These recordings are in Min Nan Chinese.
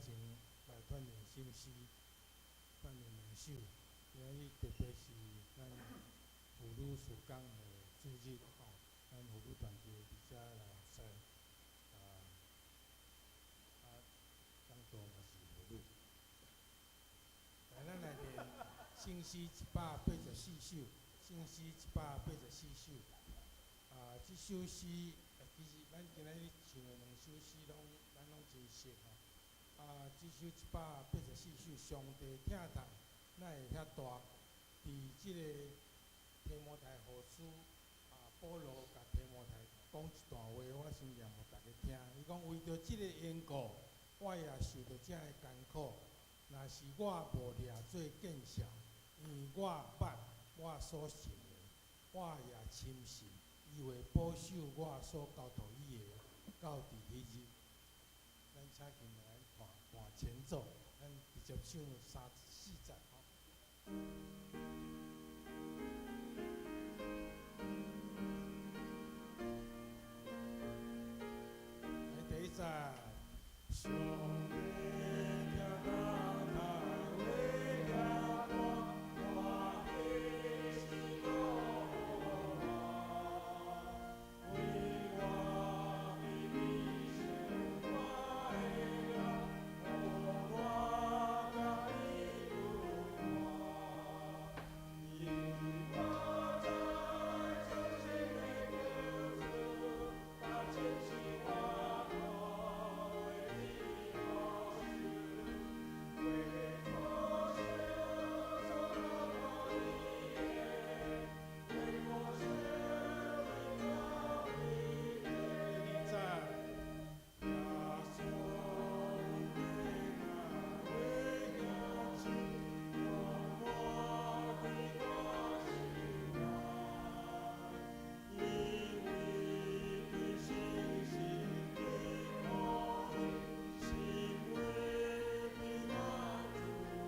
前來鍛鍊聖詩，鍛鍊兩首。今日特別是咱婦女事工的主日吼，咱婦女團體佇遮來服侍，講道嘛是婦女。來，咱來念聖詩184首，聖詩一百八十四首。這首詩，其實咱今仔日唱的兩首詩攏咱攏真熟吼。這首一百八十四首，上帝疼痛，哪會遐大？佇這个提摩太後書，保羅共提摩太講一段話，我先念予大家聽。伊講為著這个緣故，我也受著遮的艱苦。若是我無掠做見笑，因為我捌我所信的，我也深信，伊會保守我所交託伊的，到佇彼日。咱請琴來彈彈前奏，咱直接唱三四節吼。來第一節。上帝疼痛哪會遐大，歡喜是苦為我比你受苦的了，予我共伊有伴。因為我知真心的救主，他真是我苦的保守，為我受所交託你的，為我受你第二節。耶穌恩典哪會遐深，充滿規我心內。因為佢信心的可以，成為平安自在。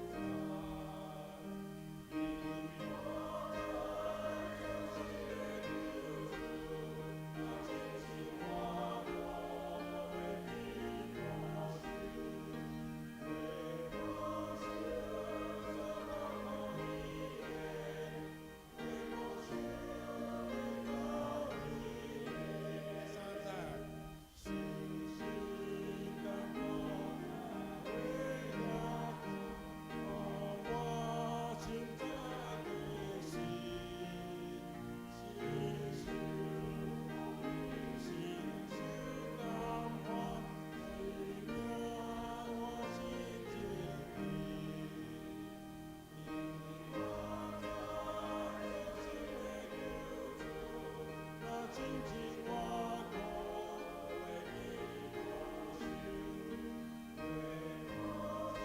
因為我知真心的救主，他真是我苦的保守，為我受所交託你的，為我受你第三節。信心感動哪會遐久，予我心才堅實，深受深受感歡，生命我是這地。因為我知真心的救主，他親近我苦的保守，為我受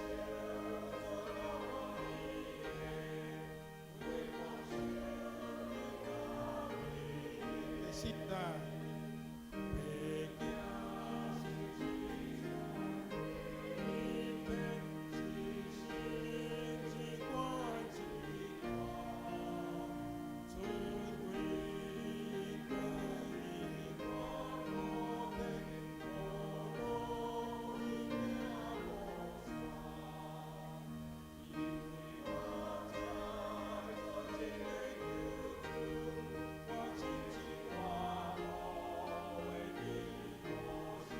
所交託你的，為我受你第四節。白囝信心明白是神一貫一貫，尊貴跟伊我苦的，無路伊行無散。因為我知真心的救主，我親近我苦的保守，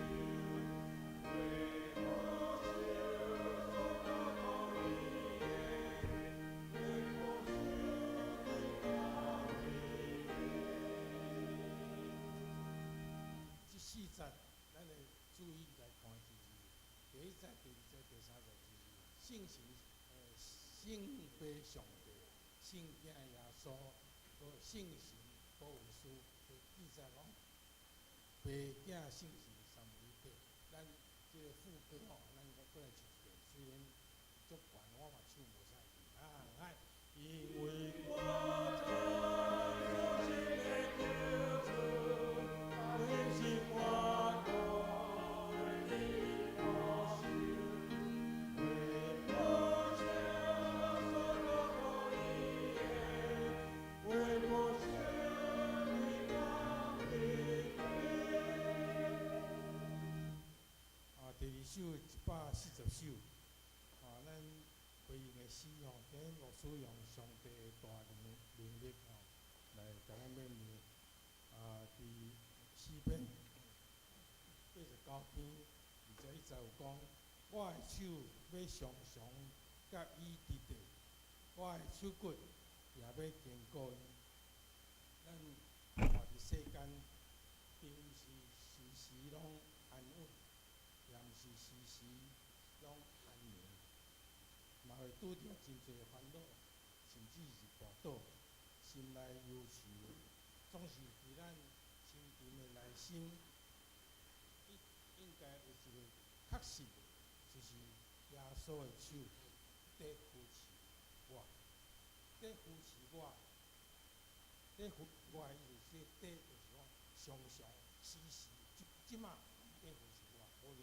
為我受所交託你的，為我受你這四節，咱來注意來看，就是第一節、第二節、第三節，就是聖神、聖父上帝、聖囝耶穌、閣聖神保惠師，就記載講，父囝聖神三位一體。咱這个副歌吼，咱閣來唱一遍，雖然足懸，我嘛唱無啥會記啊。來，因為我知真心的救主，他是我苦的保守，為我受所交託你的，為我受你感恩。第二首140首。詩吼，今日牧師用上帝的大能能力吼，來共咱勉勵。佇詩篇89篇21節有講：我的手欲常常佮伊佇地，我的手骨也欲堅固伊。咱活佇世間，並毋是時時攏安穩，也毋是時時攏安寧，嘛會拄著真濟煩惱，甚至是跋倒，心內憂愁，總是佇咱深沉的內心，應應該有一个確信，就是耶穌的手佇扶持我，佇扶持我，佇扶我的意思是佇就是講常常時時這這馬佇扶持我，無論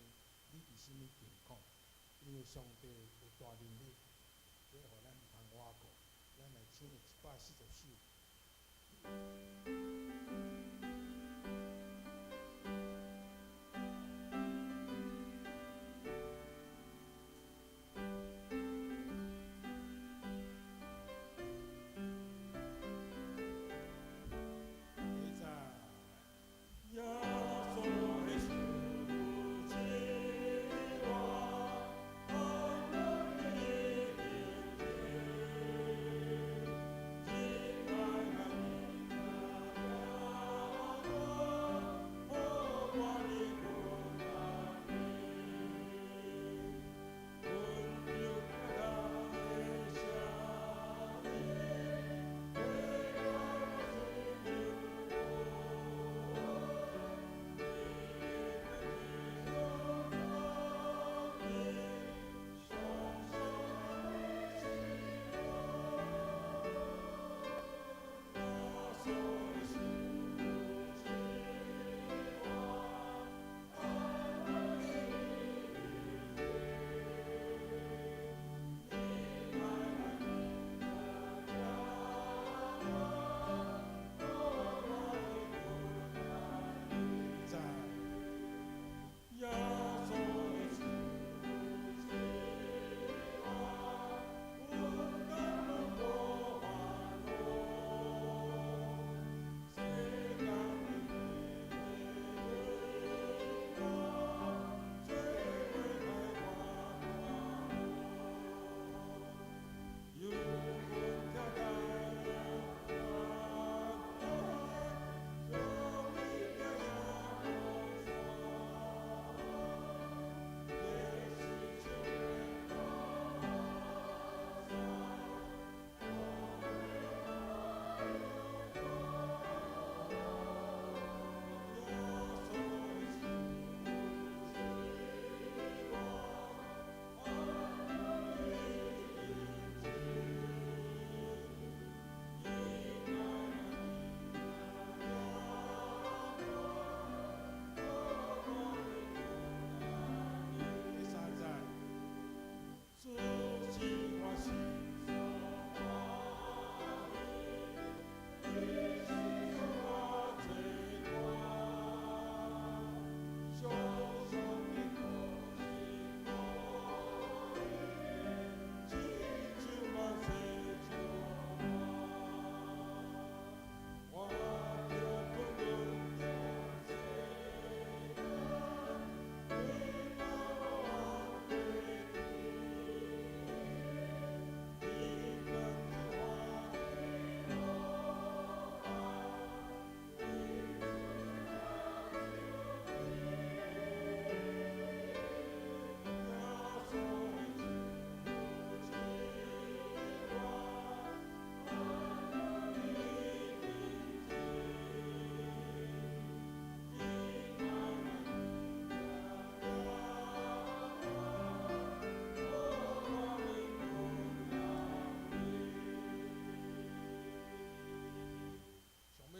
你佇啥物境況，因為上帝有大能力，欲予咱通活過。咱來唱140首。第一節。耶穌的手扶持我，安穩的行前，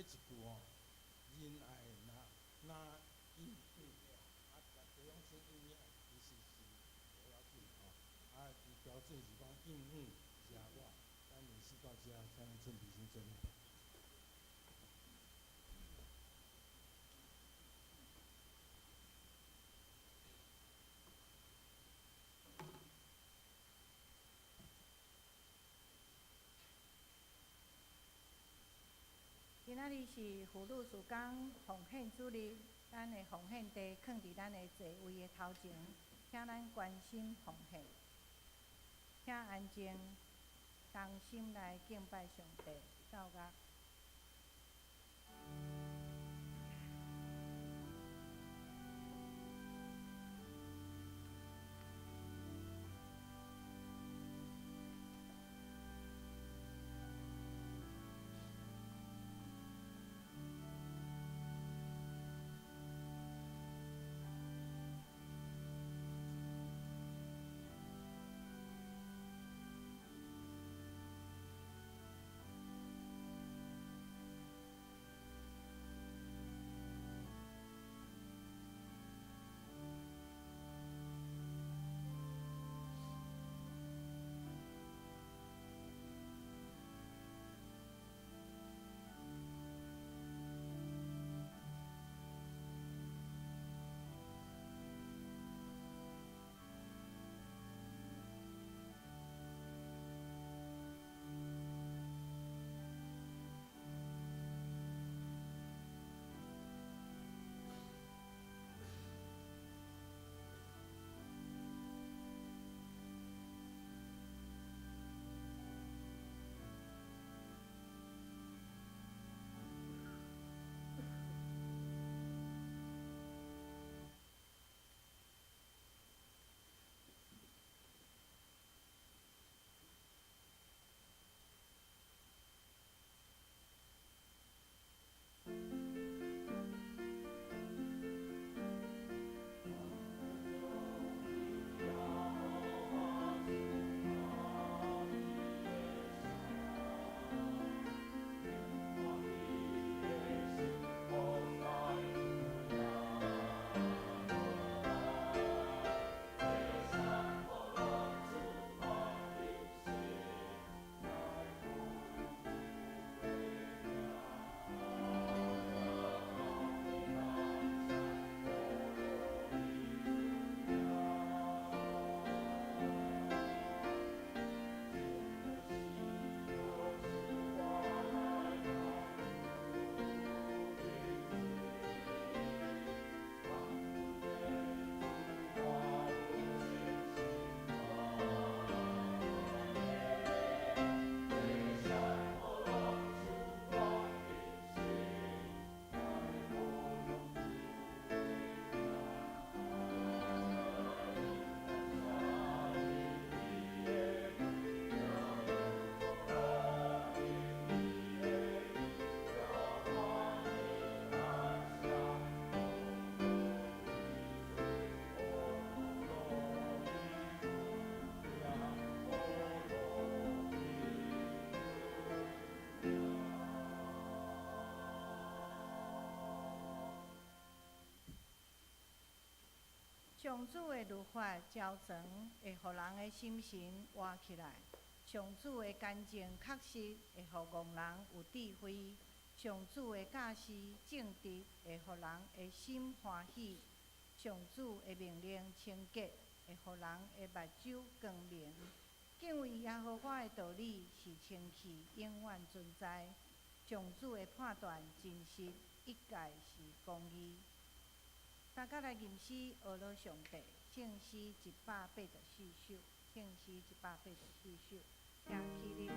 一句吼，仁愛若若應允，大家攏稱應允，其實是無要緊吼。伊標準是講應允遮我，咱練習到遮，請咱準備先做禮拜。是婦女事工奉獻主日，咱的奉獻袋囥佇咱的座位的頭前，請咱關心奉獻，請安靜，同心來敬拜上帝，奏樂。上主的律法周全，會予人的心神活起來；上主的干淨確實，會予戇人有智慧；上主的教示正直，會予人的心歡喜；上主的命令清潔，會予人的目睭光明。敬畏耶和華的道理是清氣，永遠存在。上主的判斷真實，一概是公義。大家來吟詩，學樂上帝，聖詩184首，聖詩184首，請起立。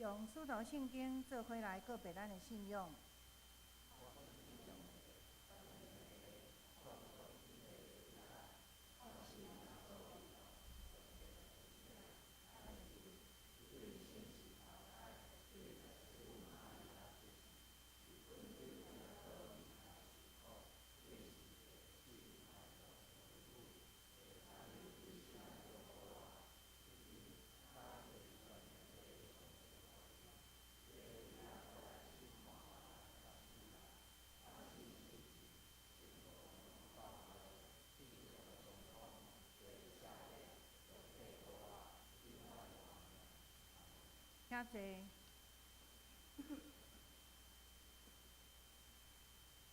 用使徒聖經做伙來告白咱的信仰。請坐。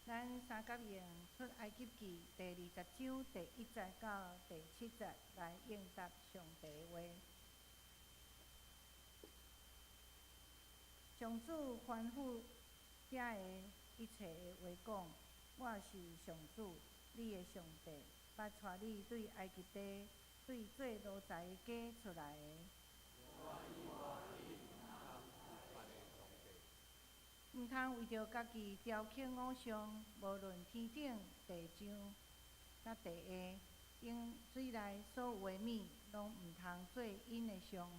咱三角用出埃及記第二十章第一節到第七節來應答上帝話。上主吩咐遮的一切的話講：我是上主，你的上帝，捌帶你對埃及地，對做奴才的家出來的。毋通為著家己雕刻偶像，無論天頂、地上、佮地下，湧水內所有的物，攏毋通做𪜶的像。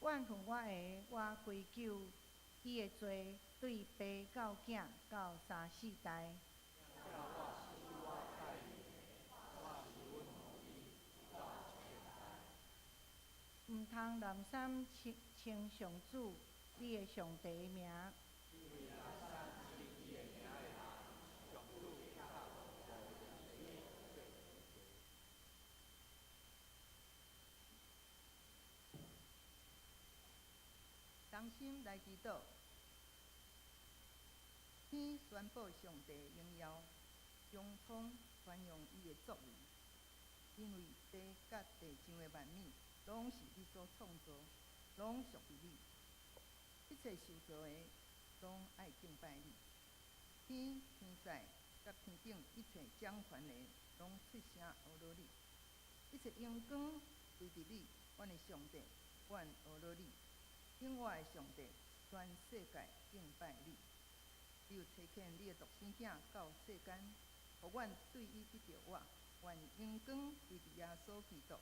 怨恨我的，我歸咎伊的罪，對爸到囝到三四代。毋通濫訕稱稱上主你的上帝的名。同心來祈禱，天宣布上帝榮耀，穹蒼傳揚伊的作為。因為地佮地上的萬物，攏是你所創造，攏屬於你。一切受造的，攏愛敬拜你。天、天使佮天頂一切掌權的，攏出聲阿羅你。一切榮光歸佇你，阮的上帝，阮阿羅你。永活的上帝，全世界敬拜你。你有差遣你的獨生囝到世間，予阮對伊得著活，願榮光歸佇耶穌基督。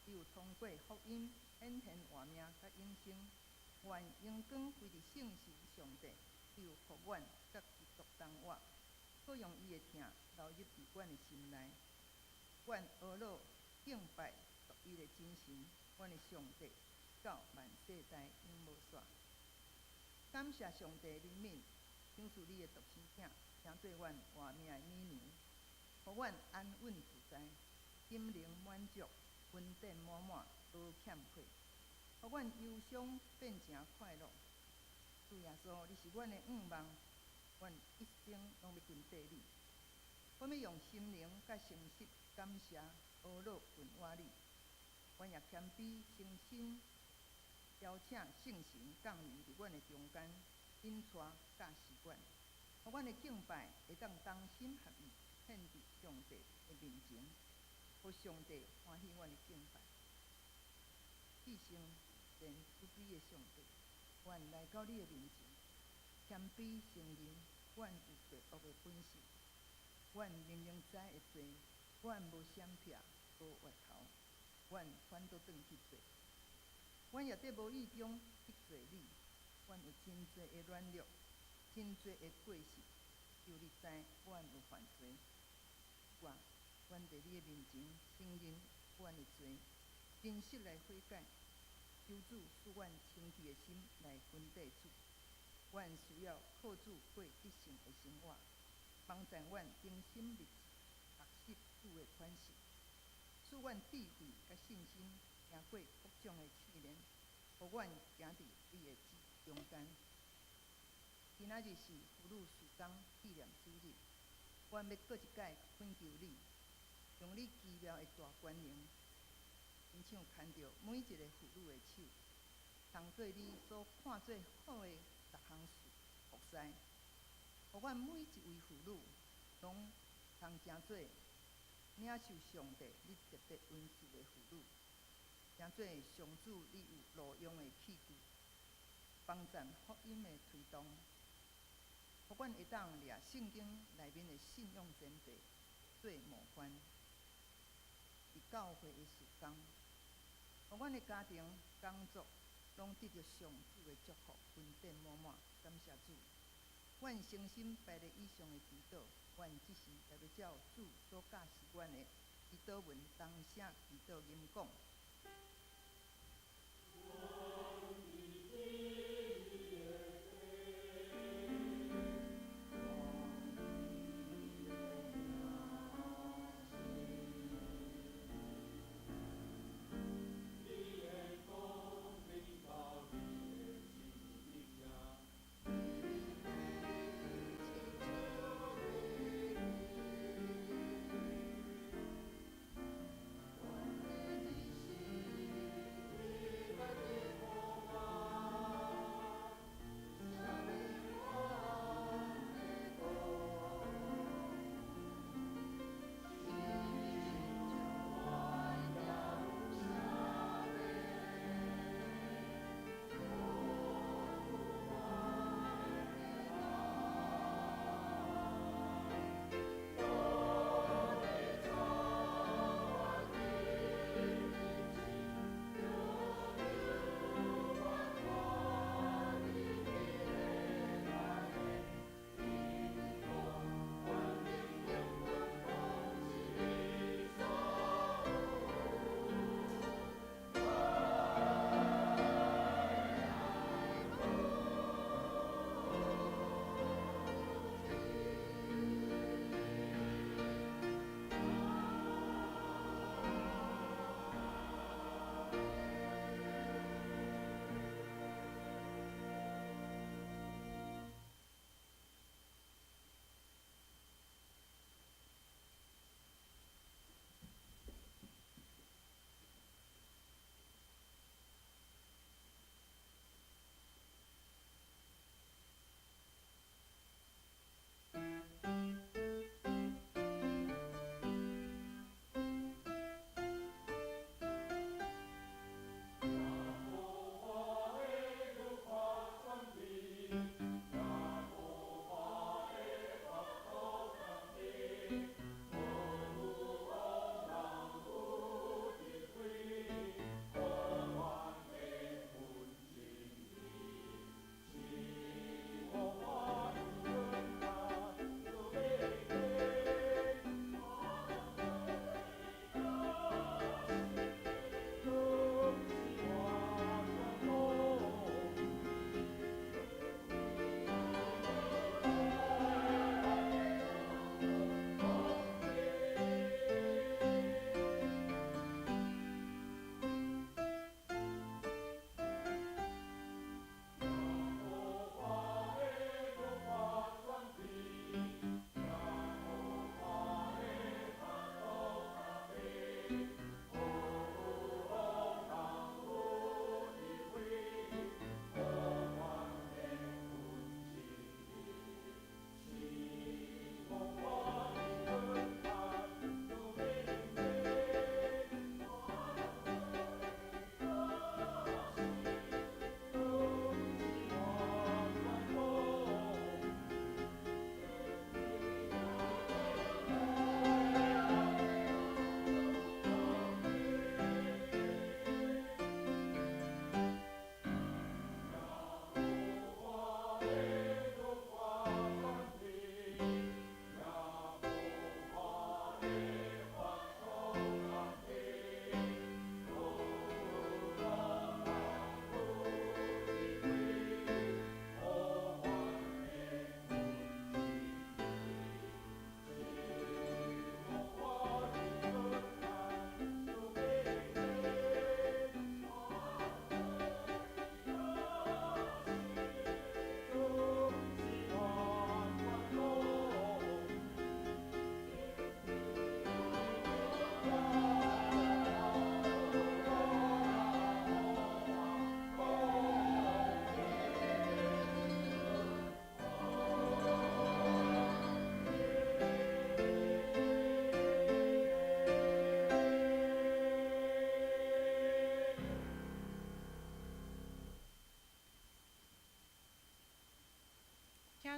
你有通過福音顯現活命佮永生，願榮光歸佇聖神上帝。你有予阮佮基督同活，閣用伊的疼流入佇阮的心內。阮阿羅敬拜獨一的真神，阮的上帝，到萬世代永無煞。感謝上帝憐憫，賞賜你的獨生囝，成做阮活命的乳娘，予阮安穩自在，心靈滿足，恩典滿滿，無欠缺，予阮憂傷變成快樂。主耶穌，你是阮的向望，阮一生攏欲跟綴你。我欲用心靈佮誠實感謝阿羅近倚你。阮也謙卑誠心邀請聖神降臨佇阮的中間，引帶教示阮，予阮的敬拜會當同心合意獻佇上帝的面前，予上帝歡喜阮的敬拜。至聖善慈悲的上帝，阮來到你的面前，謙卑承認阮有罪惡的本性，阮明明知會罪，阮無閃避，無回頭，阮反倒轉去做。阮也佇無意中得罪你，阮有真濟的軟弱，真濟的過失，求你知阮有犯罪。主啊，阮佇你的面前承認阮的罪，真實來悔改，求主賜阮清氣的心來跟綴主。阮需要靠主過得勝的生活，幫助阮忠心立志學習主的款式，賜阮智慧佮信心，行過各種的試煉，予阮行佇你的旨意中間。今仔日是婦女事工紀念主日，阮欲閣一擺懇求你，用你奇妙的大權能，親像牽著每一個婦女的手，通過你所看做好的逐項事服侍，予阮每一位婦女攏通成做領受上帝你特別恩賜的婦女，成做上主你有路用的器具，幫贊福音的推動，予阮會當掠聖經內面的信仰前輩做模範，佇教會的事工，予阮的家庭工作攏得著上主的祝福，恩典滿滿。感謝主，阮誠心拜咧以上的祈禱，阮這時也欲照主所教示阮的祈禱文，同聲祈禱吟講。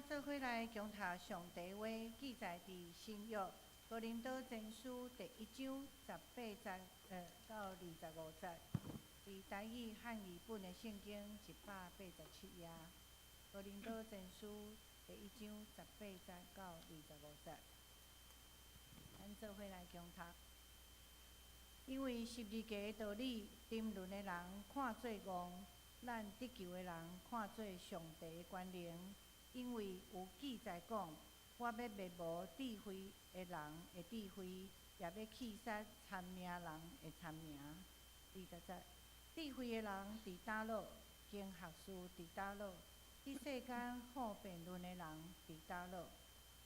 做伙來共讀上帝話，記載佇新約哥林多前書第一章十八節到25節，佇台語漢語本的聖經187頁。哥林多前書第一章十八節到25節，咱做伙來共讀。因為十字架的道理，沉淪的人看做戇，咱得救的人看做上帝的權能。因為有記載講：我欲滅無智慧的人的智慧，也欲棄殺聰明人的聰明。20節，智慧的人佇佗落？經學士佇佗落？這世間好辯論的人佇佗落？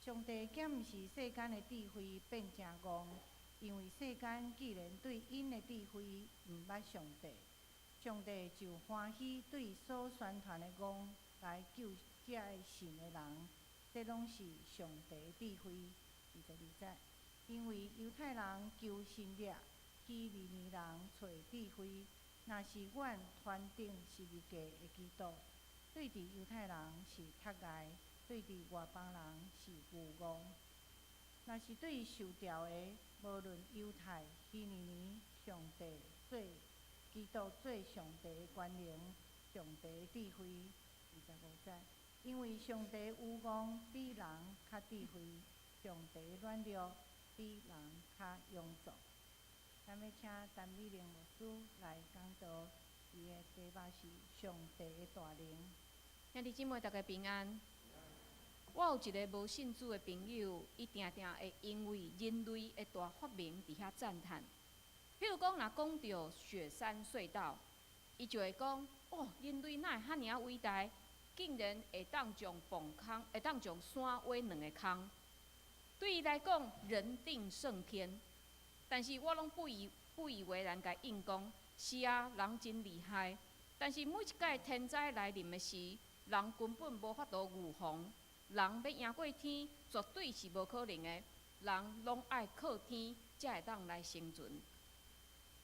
上帝敢毋使世間的智慧變成戇？因為世間既然對𪜶的智慧毋捌上帝，上帝就歡喜對所宣傳的戇來救這个信的人，這攏是上帝的智慧。22節，因為猶太人求神蹟，希利尼人揣智慧，若是阮傳釘十字架的基督，對佇猶太人是窒礙，對佇外邦人是愚戇。若是對受召的，無論猶太、希利尼，上帝做基督做上帝的權能，上帝的智慧。25節，因為上帝愚戇比人較智慧，上帝軟弱比人較勇壯。咱欲請陳美玲牧師來講道，伊的題目是上帝的大能。兄弟姊妹，大家平安。我有一个無信主的朋友，伊定定會因為人類的大發明佇遐讚嘆。譬如講，若講著雪山隧道，伊就會講：哦，人類哪會遐爾仔偉大，竟然會當將磅空，會當將山挖兩个空。對伊來講，人定勝天。但是我攏不以為然，共應講：是啊，人真厲害。但是每一擺天災來臨的時，人根本無法度預防。人欲贏過天，絕對是無可能的。人攏愛靠天，才會當來生存。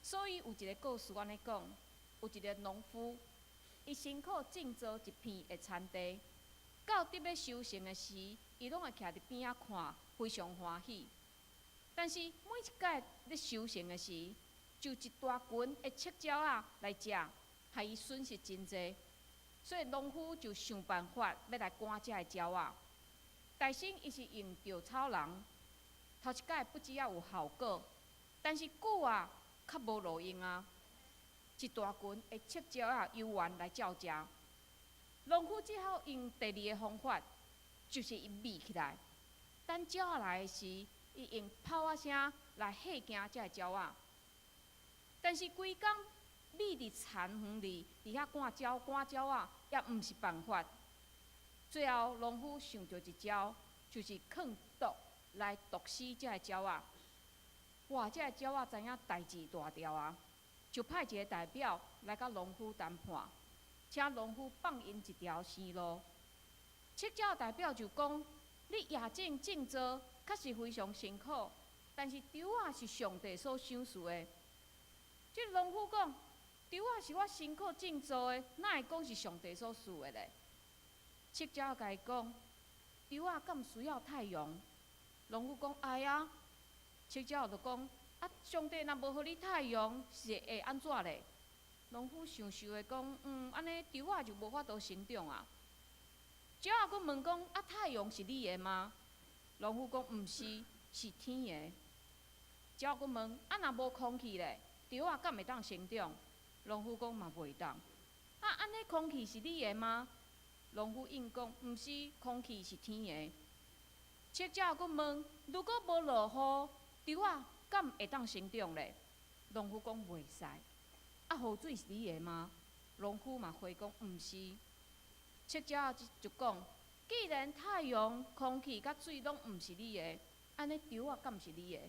所以有一个故事按呢講：有一个農夫，伊辛苦種作一片的田地，到得欲收成的時，伊攏會徛佇邊仔看，非常歡喜。但是每一擺咧收成的時，就一大群的赤鳥仔來食，害伊損失真濟。所以農夫就想辦法欲來趕這个鳥仔。大先伊是用稻草人，頭一擺不只仔有效果，但是久啊，較無路用啊。一大群的赤鳥仔猶原來照食。農夫只好用第二个方法，就是伊覕起來，等鳥仔來的時，伊用炮仔聲來嚇驚這个鳥仔。但是規工覕佇田園裡，佇遐趕鳥趕鳥仔，也毋是辦法。最後，農夫想著一招，就是囥毒來毒死這个鳥仔。哇！這个鳥仔知影代誌大條啊，就派一个代表來佮農夫談判，請農夫放𪜶一條生路。赤鳥代表就講：你野種種作確實非常辛苦，但是稻仔是上帝所賞賜的。這農夫講：稻仔是我辛苦種作的，哪會講是上帝所賜的咧？赤鳥共伊講：稻仔敢需要太陽？農夫講：愛啊。赤鳥就講：啊，上帝若無予你太陽，是會按怎咧？農夫想想的講：嗯，按呢稻仔就無法度生長啊。鳥仔閣問講：啊，太陽是你的嗎？農夫講：毋是，是天的。鳥閣問：啊，若無空氣咧，稻仔敢會當生長？農夫講嘛袂當。啊，按呢空氣是你的嗎？農夫應講：毋是，空氣是天的。赤鳥閣問：如果無落雨，稻仔敢會當生長咧？農夫講袂使。啊，雨水是你的嗎？農夫嘛回講毋是。赤鳥就講：既然太陽、空氣佮水攏毋是你的，按呢稻仔敢是你的？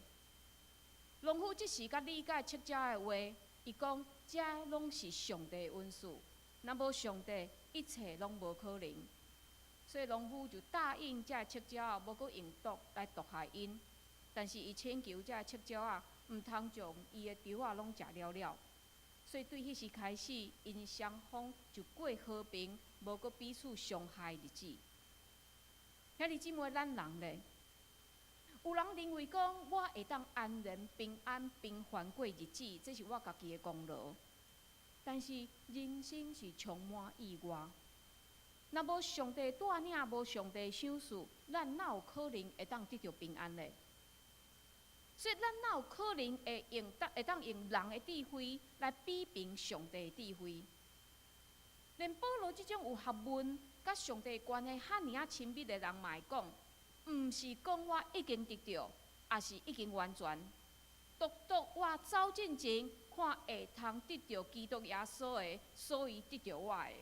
農夫這時才理解赤鳥的話，伊講：這攏是上帝的恩賜，若無上帝，一切攏無可能。所以農夫就答應這个赤鳥，無閣用毒來毒害𪜶。但是伊請求這个赤鳥仔，毋通將伊的稻仔攏食了了。所以對彼時開始，𪜶雙方就過和平，無閣彼此傷害日子。兄弟姊妹，咱人咧，有人認為講我會當安然平安平凡過日子，這是我家己的功勞。但是人生是充滿意外，若無上帝帶領，無上帝賞賜，咱哪有可能會當得著平安咧？所以咱哪有可能會當用人的智慧來比評上帝的智慧？連保羅這種有學問、佮上帝關係遐爾仔親密的人嘛會講，毋是講我已經得著，抑是已經完全。獨獨我走進前，看會通得著基督耶穌的，所以得著我的。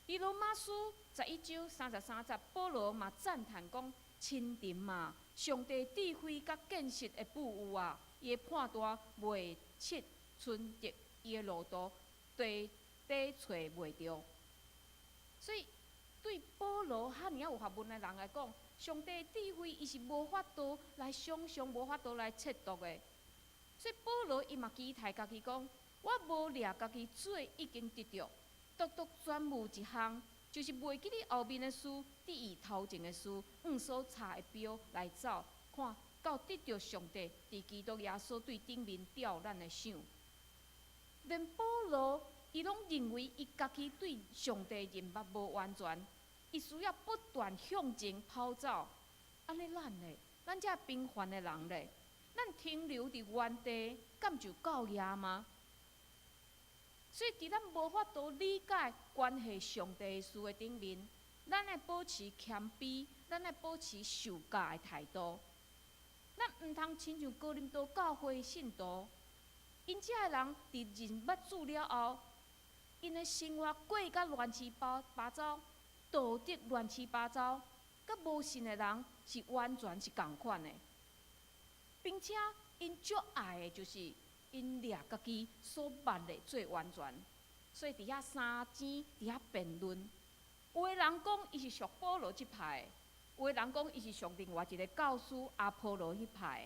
佇羅馬書11章33節，保羅嘛讚嘆講：親沉啊！上帝智慧佮見識的富有啊！伊的判斷袂測存得，伊的路途底底揣袂著。所以對保羅遐爾有學問的人來講，上帝智慧伊是無法度來想象，無法度來測度的。所以保羅伊嘛期待家己講：我無掠家己做已經得著，獨獨專務一項，就是袂記得後面的事，佇伊頭前的事，按所差的標來走，看到得著上帝佇基督耶穌對頂面吊咱的賞。連保羅伊攏認為伊家己對上帝認捌無完全，伊需要不斷向前跑走。按呢咱咧，咱這平凡的人咧，咱停留佇原地，敢就夠額嗎？所以，佇咱無法度理解關係上帝的事的頂面，咱愛保持謙卑，咱愛保持受教的態度。咱毋通親像哥林多教會的信徒，𪜶遮的人佇認捌主了後，𪜶的生活過甲亂七八糟，道德亂七八糟，佮無信的人是完全是仝款的，並且𪜶足愛的就是𪜶掠家己所捌的做完全，所以佇遐相爭，佇遐辯論。有的人講伊是屬保羅這派的，有的人講伊是屬另外一个教師阿波羅彼派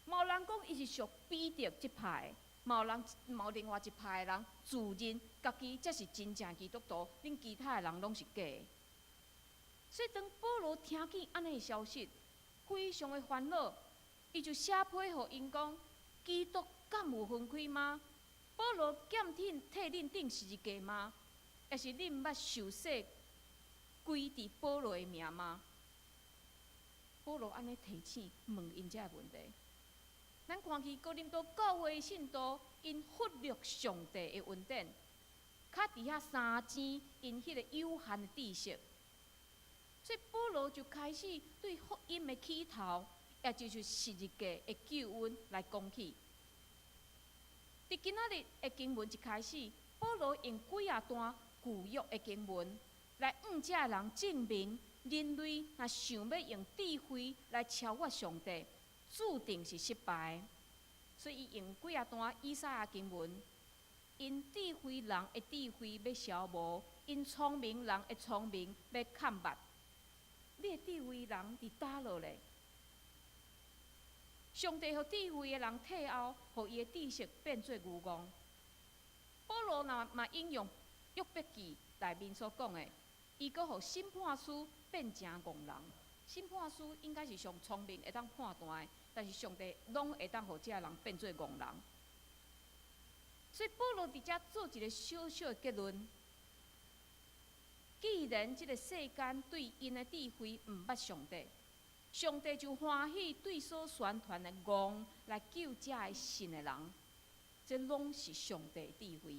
的，嘛有人講伊是屬彼得這派的，嘛有人嘛有另外一派的人自認家己才是真正基督徒，恁其他的人攏是假的。所以當保羅聽見按呢的消息，非常的煩惱，伊就寫批予𪜶講：基督敢有分開嗎？保羅欠替恁釘十字架嗎？抑是恁捌受洗歸佇保羅的名嗎？保羅按呢提醒問𪜶這个問題。咱看見哥林多教會的信徒，𪜶忽略上帝的恩典，較佇遐相爭𪜶彼個有限的知識。所以保羅就開始對福音的起頭，也就是十字架的救恩來講起。佇今仔日的經文一開始，保羅用幾仔段舊約的經文來向這人證明，人類若想欲用智慧來超越上帝，注定是失敗。所以伊用幾仔段以賽亞經文，𪜶智慧人的智慧欲消無，𪜶聰明人的聰明欲崁屐。你的智慧人佇佗落咧？上帝予智慧的人退後，予伊的知識變做愚戇。保羅若嘛引用約伯記內面所講的，伊閣予審判師變成戇人。審判師應該是上聰明，會當判斷的，但是上帝攏會當予這个人變做戇人。所以保羅佇遮做一个小小的結論：既然這个世間對𪜶的智慧毋捌上帝，上帝就歡喜對所宣傳的戇來救這个信的人，這攏是上帝智慧。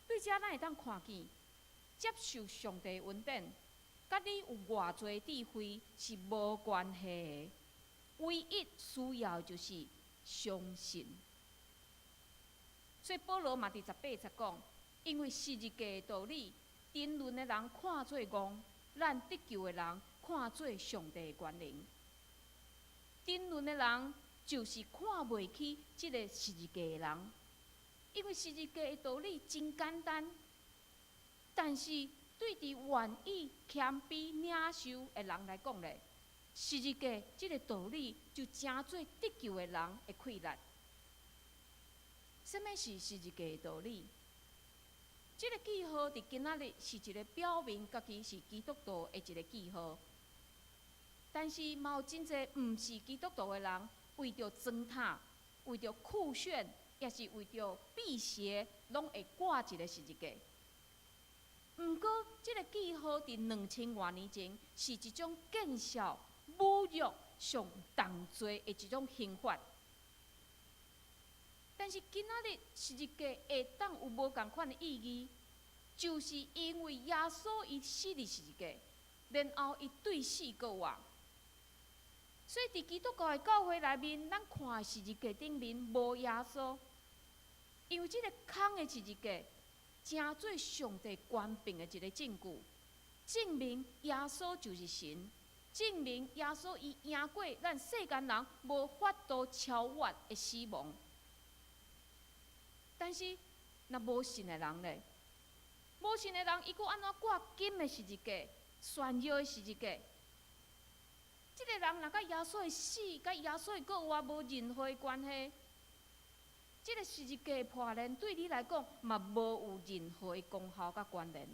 對這咱會當看見，接受上帝恩典，佮你有偌濟智慧是無關係的。唯一需要的就是相信。所以保羅嘛佇18節講，因為十字架的道理，沉淪的人看做戇，咱得救的人看做上帝的權能。沉淪的人就是看袂起這个十字架的人，因為十字架的道理真簡單，但是對佇願意謙卑領受的人來講咧，十字架這个道理就成做得救的人的氣力。啥物是十字架的道理？這个記號佇今仔日是一个表明家己是基督徒的一个記號。但是嘛有真濟毋是基督徒的人，為著裝塔、為著酷炫，抑是為著辟邪，攏會掛一个十字架。毋過，這个記號佇2000外年前是一種見笑、侮辱、上重罪的一種刑罰。但是今仔日十字架會當有無仝款的意義，就是因為耶穌伊死佇十字架，然後伊對死閣活。所以佇基督教的教會內面，咱看的十字架頂面無耶穌，因為這个空的十字架，成做上帝權柄的一个證據，證明耶穌就是神，證明耶穌伊贏過咱世間人無法度超越的死亡。但是，若無信的人咧，無信的人，伊閣按怎掛金的十字架、炫耀的十字架？這个人若佮耶穌的死、佮耶穌的復活無任何的關係，這个十字架的破裂對你來講嘛無有任何的功效佮關聯。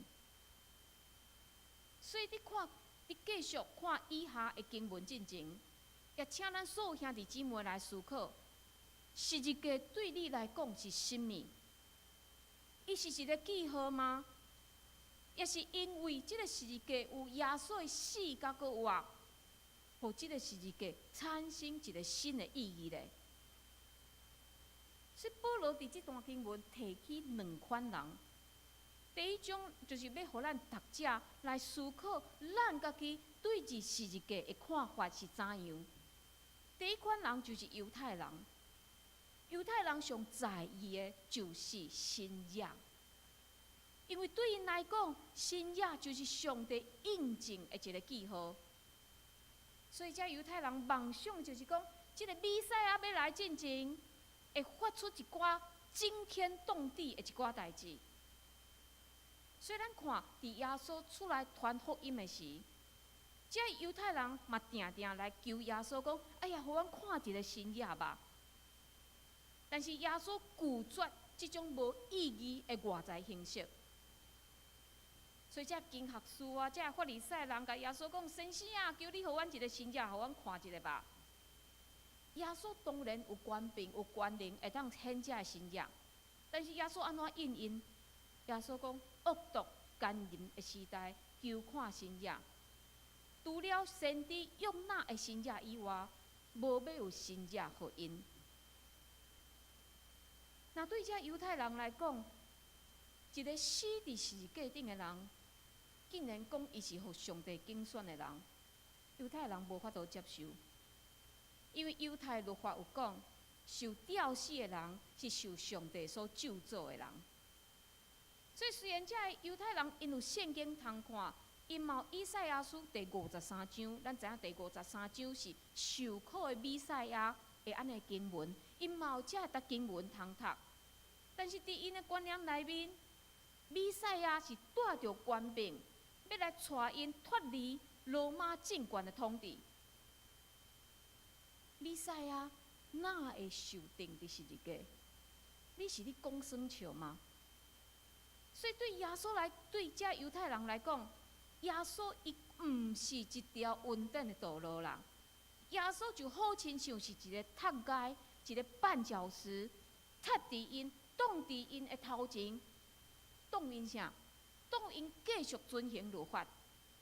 所以你看，你繼續看以下的經文進前，也請咱所有兄弟姊妹來思考：十字架對你來講是啥物？伊是一个記號嗎？抑是因為這个十字架有耶穌的死佮復活，予這个十字架產生一个新的意義咧？所以保羅佇這段經文提起兩款人，第一種就是欲予咱讀者來思考，咱家己對這十字架的看法是怎樣。第一款人就是猶太人，猶太人上在意的就是新約，因為對𪜶來講，新約就是上帝應證的一个記號。所以，這猶太人夢想就是講，這个彌賽亞欲來進前，會發出一寡驚天動地的一寡代誌。所以，咱看佇耶穌出來傳福音的時，這猶太人嘛定定來求耶穌講：“哎呀，予阮看一个神跡吧。”但是耶穌拒絕這種無意義的外在形式。所以，這經學士啊，這法利賽人共耶穌講：“先生啊，求你予阮一个神跡，予阮看一下吧。”耶穌當然有權柄、有權能，會當顯這个神跡。但是耶穌按怎應𪜶？耶穌講：“惡毒姦淫的時代，求看神跡。除了先知約拿的神跡以外，無欲有神跡予𪜶。”若對這猶太人來講，一个死佇十字架頂的人，竟然講伊是予上帝揀選的人，猶太人無法度接受，因為猶太律法有講，受吊死的人是受上帝所咒詛的人。所以雖然這个猶太人𪜶有聖經通看，𪜶嘛有以賽亞書第五十三章，咱知影第五十三章是受苦的彌賽亞的按呢經文，𪜶嘛有這个經文通讀。但是佇𪜶的觀念內面，彌賽亞是帶著權柄，欲來帶𪜶脫離羅馬政權的統治。彌賽亞哪會受釘佇十字架？你是咧講耍笑嗎？所以對耶穌來，對這猶太人來講，耶穌伊毋是一條穩定的道路啦。耶穌就好親像是一个踢礙，一个絆腳石，踢佇𪜶，擋佇𪜶的頭前，擋𪜶啥？擋𪜶繼續遵行律法，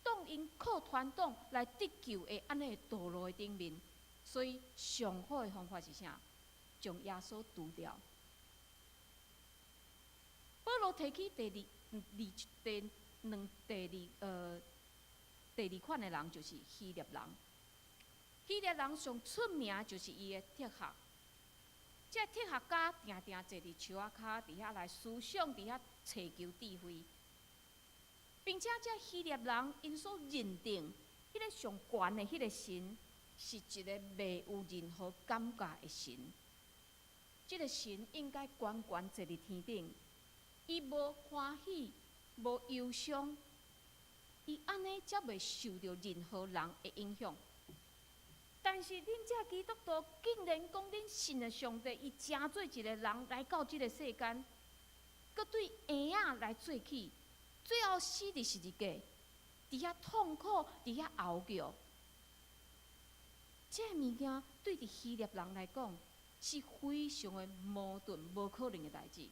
擋𪜶靠傳統來得救的按呢道路的頂面。所以上好的方法是啥？將耶穌除掉。保羅提起第二、二、第兩、第二呃第二款的人就是希臘人。希臘人上出名就是伊的哲學。這哲學家定定坐佇樹仔跤，佇遐來思想，佇遐尋求智慧，並且這希臘人𪜶所認定彼个上懸的彼个神，是一个袂有任何感覺的神。這个神應該懸懸坐佇天頂，伊無歡喜，無憂傷，伊按呢才袂受著任何人的影響。但是恁這基督徒竟然講恁信的上帝，伊成做一个人來到這个世間，閣對嬰仔來做起，最後死佇十字架，佇遐痛苦，佇遐嚎叫。這个物件對佇希臘人來講是非常的矛盾、無可能的代誌。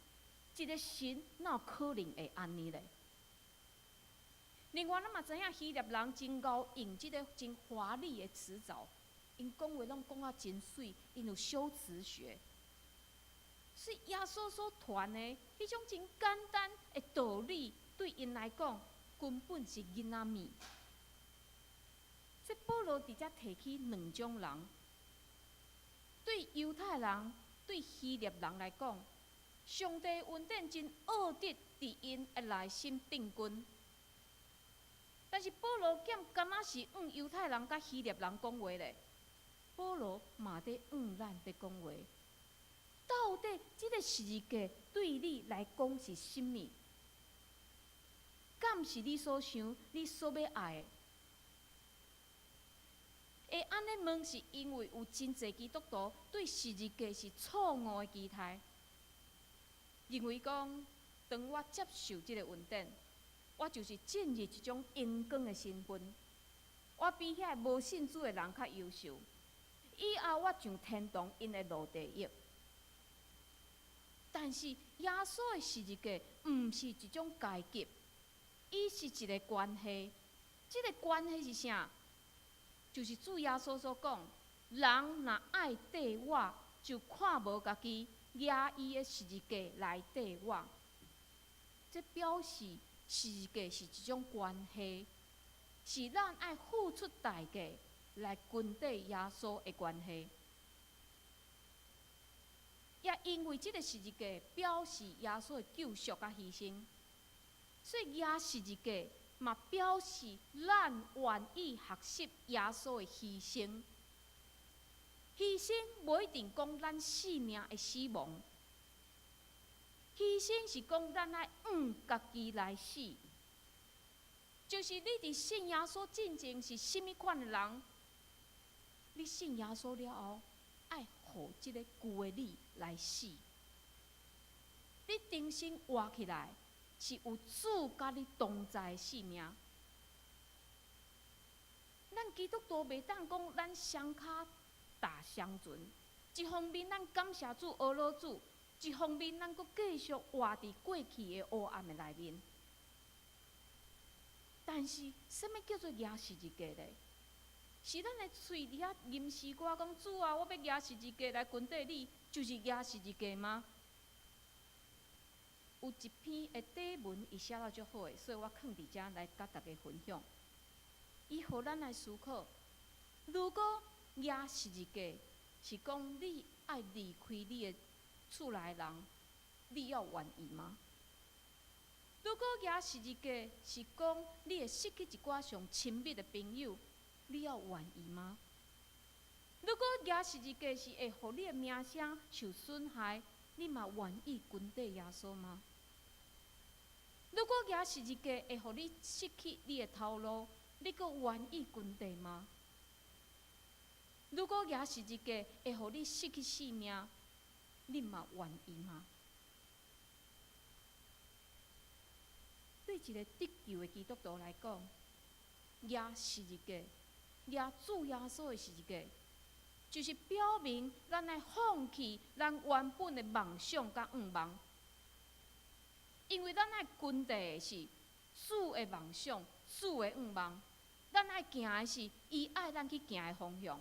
一個神哪有可能會按呢咧？另外，咱嘛知影希臘人真𠢕用這个真華麗的辭藻，𪜶講話攏講啊真媠，𪜶有修辭學。所以耶穌所傳的彼種真簡單的道理，對𪜶來講根本是囡仔物。所以保羅佇遮提起兩種人，對猶太人、對希臘人來講，上帝恩典真奧得佇𪜶的內心定根。但是保羅敢敢若是向猶太人佮希臘人講話咧？保羅嘛佇向咱佇講話。到底這个十字架對你來講是啥物？敢是你所想、你所欲愛的？會按呢問，是因為有真濟基督徒對十字架是錯誤的期待，認為講，當我接受這个恩典，我就是進入一種榮光的身份，我比遐個無信主的人較優秀，以後我上天堂，𪜶會落地獄。但是耶穌的十字架毋是一種階級，伊是一个關係。這个關係是啥？就是主耶穌所講：人若愛綴我，就看無家己，舉伊的十字架來綴我。這表示十字架是一種關係，是咱愛付出代價來跟綴耶穌的關係。也因為這个十字架表示耶穌的救贖佮犧牲，所以耶十字架嘛表示咱願意學習耶穌的犧牲。犧牲無一定講咱性命的死亡，犧牲是講咱愛向家己來死。就是你佇信耶穌進前是啥物款的人，你信耶穌了後，愛予這个舊的你來死。你重新活起來，是有主佮你同在的生命。咱基督徒袂當講咱雙跤踏雙船，一方面咱感謝主、呵咾主，一方面咱閣繼續活佇過去的黑暗的內面。但是，啥物叫做舉十字架咧？是咱的喙佇遐吟詩歌講主啊，我欲舉十字架來跟綴你，就是舉十字架嗎？有一篇的短文，伊寫了足好的，所以我囥佇遮來佮大家分享。伊予咱來思考：如果舉十字架是講你愛離開你的厝內人，你猶願意嗎？如果舉十字架是講你會失去一寡上親密的朋友，你猶願意嗎？如果舉十字架是會予你的名聲受損害，你嘛願意跟綴耶穌嗎？如果舉十字架會予你失去你的頭路，你閣願意跟綴嗎？如果舉十字架會予你失去性命，你嘛願意嗎？對一个得救的基督徒來講，舉十字架，舉主耶穌的十字架，就是表明咱愛放棄咱原本的夢想佮願望，因為咱愛跟綴的是主的夢想、主的願望，咱愛行的是伊愛咱去行的方向。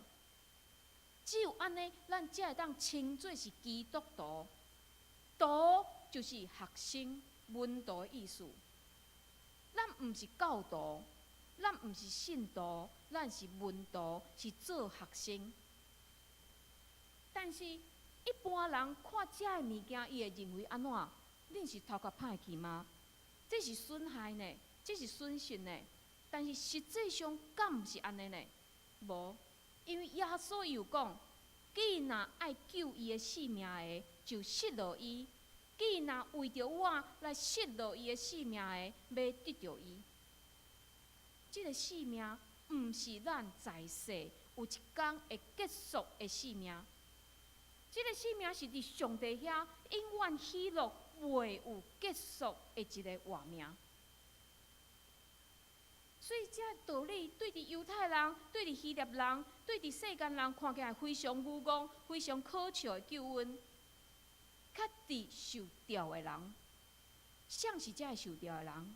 只有按呢，咱才會當稱做是基督徒。徒就是學生、門徒的意思。咱毋是教徒，咱毋是信徒，咱是門徒，是做學生。但是，一般人看這个物件，伊會認為按怎？恁是頭殼歹去嗎？這是損害呢，這是損失呢。但是實際上，敢毋是按呢呢？無，因為耶穌有講，既若愛救伊的性命的，就失落伊；既若為著我來失落伊的性命的，欲得著伊。這个性命毋是咱在世有一工會結束的性命。這个性命是佇上帝遐永遠喜樂、袂有結束的一个活命。所以，這道理對佇猶太人、對佇希臘人、對佇世間人看起來非常愚戇、非常可笑的救恩，較佇受召的人，啥是這个受召的人？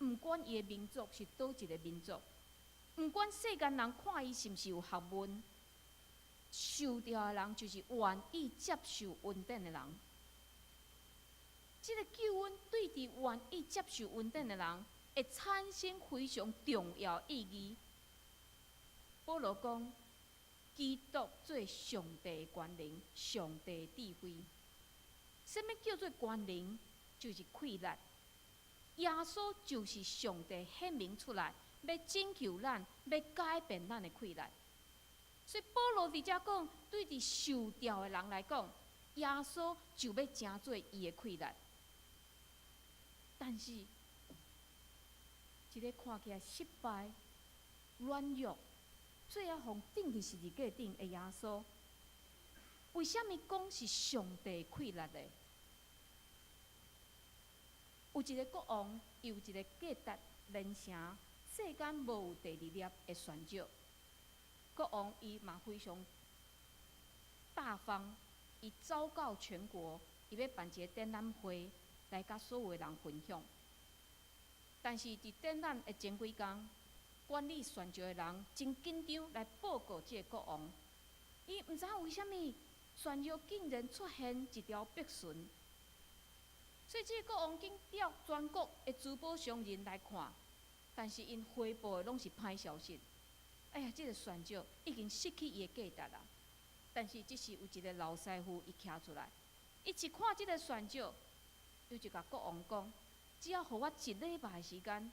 毋管伊的民族是佗一个民族，毋管世間人看伊是毋是有學問，受召的人就是願意接受恩典的人。這个救恩對佇願意接受恩典的人，會產生非常重要意義。保羅講，基督做上帝的權能，上帝的智慧。啥物叫做權能？就是氣力。耶穌就是上帝顯明出來，欲拯救咱，欲改變咱的氣力。所以保羅佇遮講，對佇受召的人來講，耶穌就欲成做伊的氣力。但是，一个看起來失敗、軟弱，最後予釘佇十字架頂的耶穌，為啥物講是上帝氣力的？有一个國王，伊有一个價值連城，世間無有第二粒的鑽石。國王伊嘛非常大方，伊昭告全國，伊欲辦一个展覽會，來佮所有的人分享。但是佇展覽的前幾工，管理鑽石的人真緊張來報告這个國王，伊毋知影為啥物鑽石竟然出現一條白唇。所以這个國王緊調全國的珠寶商人來看，但是𪜶回報的攏是歹消息。哎呀，這个鑽石已經失去伊的價值啦。但是這時有一个老師傅伊徛出來，伊一看這个鑽石，伊就共國王講：只要予我一禮拜的時間，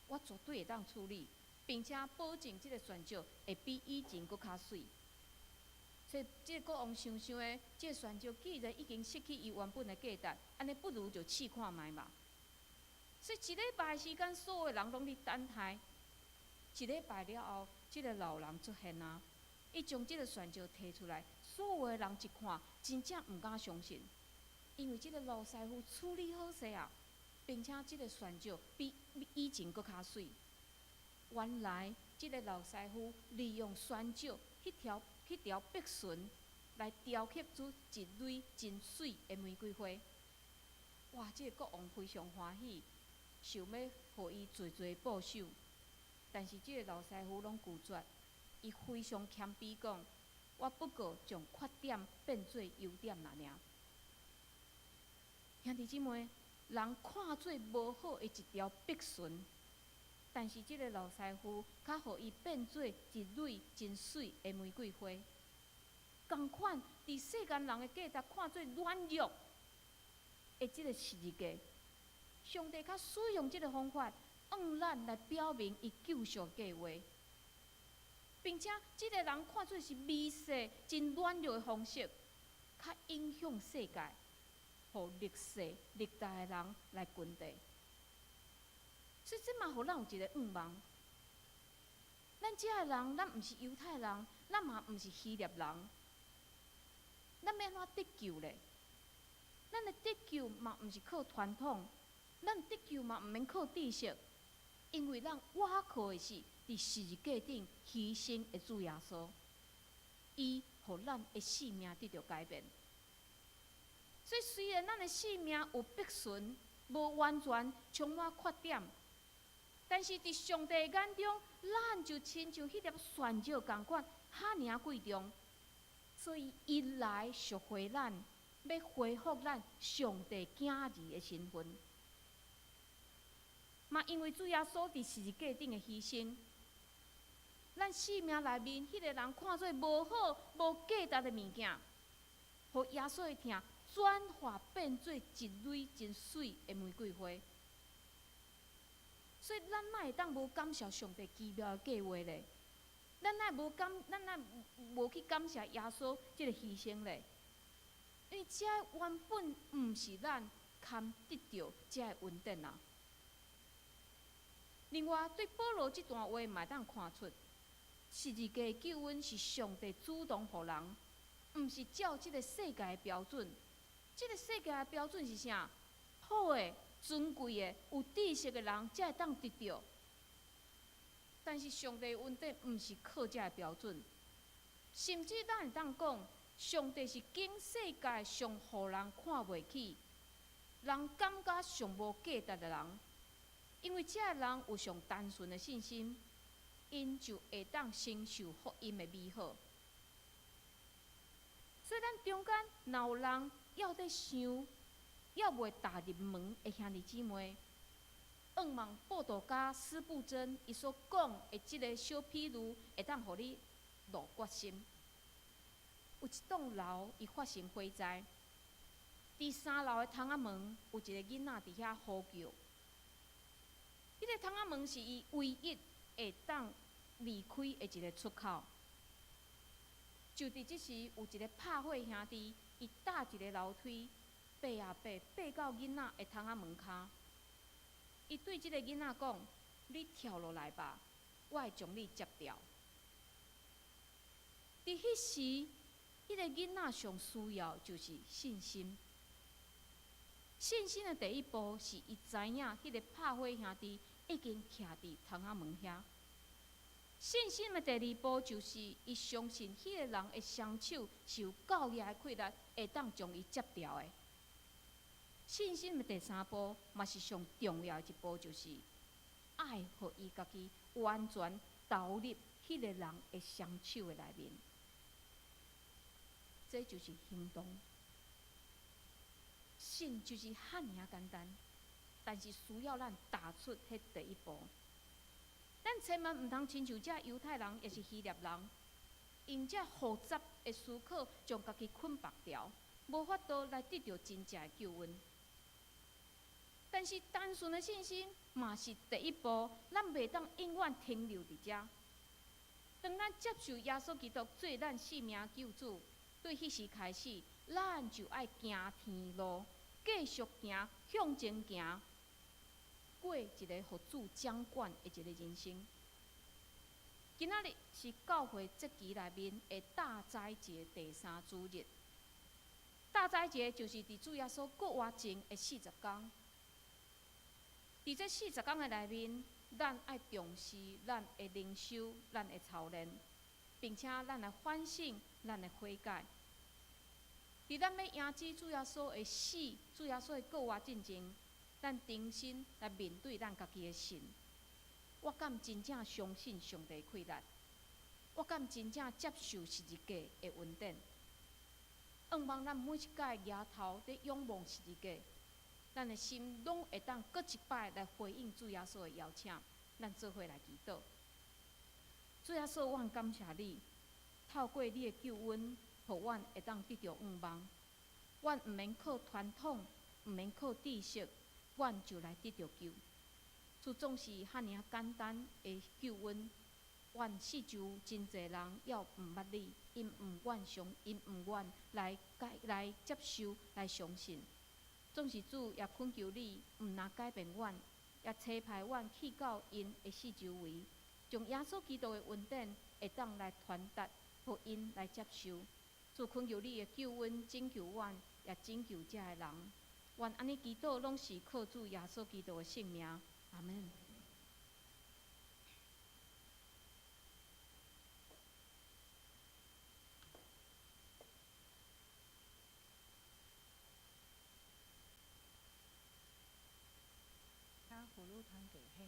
我絕對會當處理，並且保證這个鑽石會比以前閣較媠。所以，這个國王想想的，這个鑽石既然已經失去伊原本的價值，按呢不如就試看覓嘛。所以一禮拜時間，所有人攏佇等待。一禮拜了後，這个老人出現啊，伊將這个鑽石提出來，所有的人一看，真正毋敢相信，因為這个老師傅處理好勢啊，並且這个鑽石比以前閣較媠。原來，這个老師傅利用鑽石彼條白唇來雕刻出一蕊真媠的玫瑰花。哇！這个國王非常歡喜，想欲予伊濟濟報賞。但是這个老師傅攏拒絕，伊非常謙卑講：我不過將缺點變做優點爾。兄弟姊妹，人看做無好的一條白唇，但是這个老師傅較予伊變做一蕊真媠的玫瑰花。仝款，佇世間人的價值看做軟弱的這个十字架，上帝較使用這个方法，向咱來表明伊救贖計劃，並且這个人看做是微細、真軟弱的方式，較影響世界，予歷世歷代的人來跟綴。所以這嘛予咱有一个向望。咱這个人，咱毋是猶太人，咱嘛毋是希臘人，咱欲按怎得救咧？咱的得救嘛毋是靠傳統，咱得救嘛毋免靠知識，因為咱倚靠的是佇十字架頂犧牲的主耶穌，伊予咱的性命得著改變。所以雖然咱的性命有白唇，無完全充滿缺點，但是佇上帝眼中，咱就親像彼粒鑽石仝款，遐爾仔貴重。所以伊來贖回咱，欲恢復咱上帝囝兒的身份。嘛，因為主耶穌佇十字架頂的犧牲，咱生命內面彼个人看做無好、無價值的物件，予耶穌的疼轉化變做一蕊真媠的玫瑰花。所以咱哪會當無感謝上帝奇妙的計劃咧？咱哪無去感謝耶穌這个犧牲咧？因為這原本毋是咱堪得著這个恩典啊。另外，對保羅這段話嘛會當看出，十字架的救恩是上帝主動予人，毋是照這个世界的標準。這个世界的標準是啥？好的、尊貴的、有知識的人才會當得著。但是上帝恩典毋是靠這个標準，甚至咱會當講，上帝是揀世界上予人看袂起、人感覺上無價值的人，因為這个人有上單純的信心，𪜶就會當承受福音的美好。所以咱中間若有人猶佇想，猶未踏入門的兄弟姊妹，向望布道家司布真伊所講的這个小譬喻，會當予你落決心。有一棟樓，伊發生火災，佇三樓的窗仔門有一个囡仔佇遐呼叫。彼个窗仔門是伊唯一會當離開的一个出口。就佇這時，有一个拍火兄弟，伊搭一个樓梯，爬啊爬，爬到囡仔的窗仔門跤。伊對這个囡仔講：“你跳落來吧，我會將你接牢。”佇彼時，彼个囡仔上需要就是信心。信心的第一步是伊知影彼个拍火兄弟已經徛佇窗仔門遐。信心的第二步就是伊相信彼个人的雙手是有夠額的氣力，會當將伊接牢的。信心的第三步，嘛是上重要的一步，就是愛予伊家己完全投入彼个人的雙手的內面。這就是行動。信就是遐爾仔簡單，但是需要咱踏出彼第一步。咱千萬毋通親像這猶太人，抑是希臘人，用這複雜的思考將家己捆綁牢，無法度來得著真正的救恩。但是單純的信心嘛是第一步，咱袂當永遠停留佇遮。當咱接受耶穌基督做咱性命救主，對彼時開始，咱就愛行天路，繼續行，向前行。過一个予主掌管的一个人生。今仔日是教會節期內面的大齋節第三主日。大齋節就是佇主耶穌復活前的四十工。佇這四十工的內面，咱愛重視咱的靈修、咱的操練，並且咱來反省咱的悔改。佇咱欲迎接主耶穌的死、主耶穌的復活進前，咱重新來面對咱家己的信。我敢真正相信上帝氣力？我敢真正接受十字架的恩典？向望咱每一擺舉頭佇仰望十字架，咱的心攏會當閣一擺來回應主耶穌的邀請。咱做伙來祈禱。主耶穌，阮感謝你，透過你的救恩，予阮會當得著向望。阮毋免靠傳統，毋免靠知識，阮就來得著救。主總是遐爾簡單的救恩，阮四周真濟人猶毋捌你，𪜶毋願相，𪜶毋願來改來接受來相信。總是主也懇求你，毋但改變阮，也差派阮去到𪜶的四周圍，將耶穌基督的恩典會當來傳達，予𪜶來接受。主懇求你的救恩拯救阮，也拯救遮的人。阮按呢祈禱，攏是靠主耶穌基督的聖名。阿們。請婦女團體獻詩。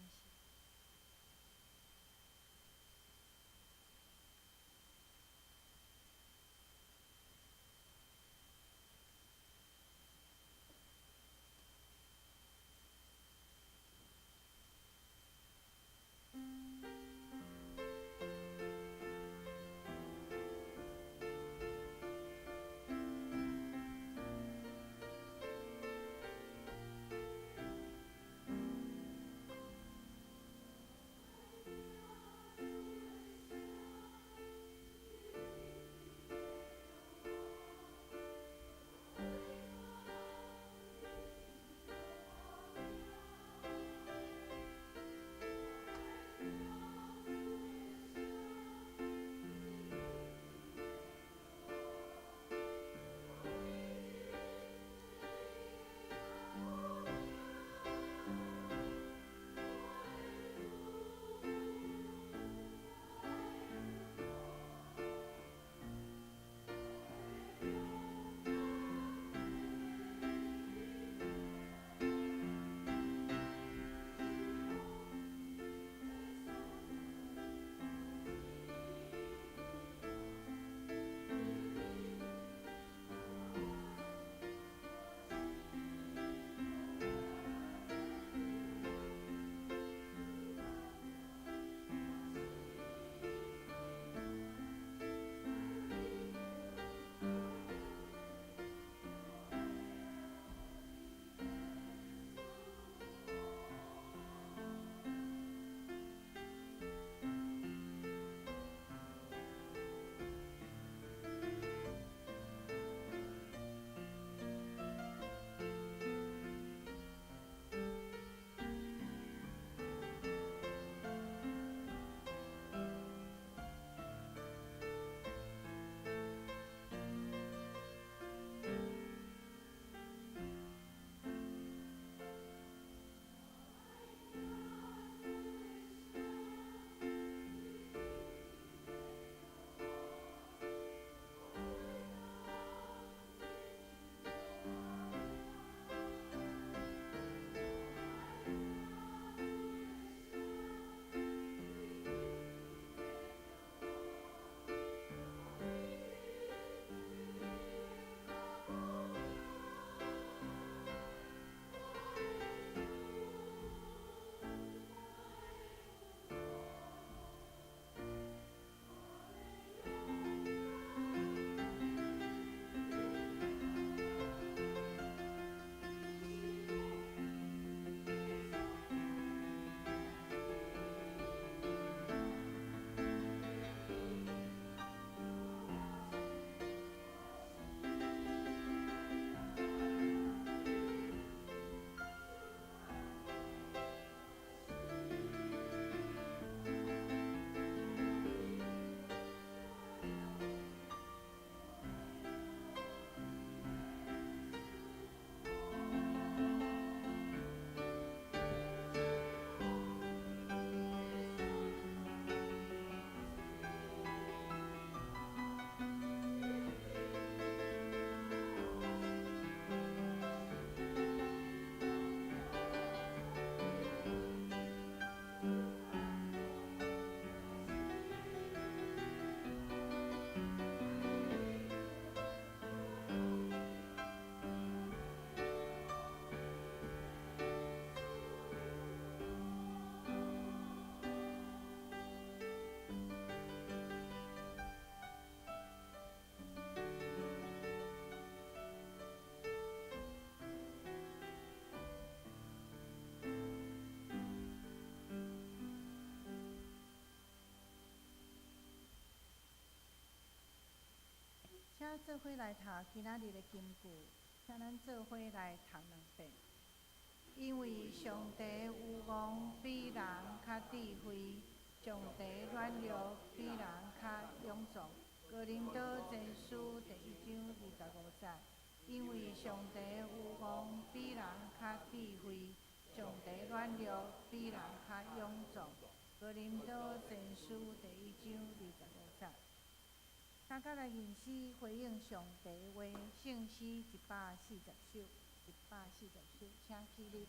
請做伙來讀今仔日的金句，請咱做伙來讀兩遍。因為上帝有戇比人較智慧，上帝軟弱比人較勇壯。哥林多前書第一章二十五節。因為上帝有戇比人較智慧，上帝軟弱比人較勇壯。哥林多前書第一章二十五節。大家來吟詩回應上帝話，聖詩一百四十首，一百四十首，請起立。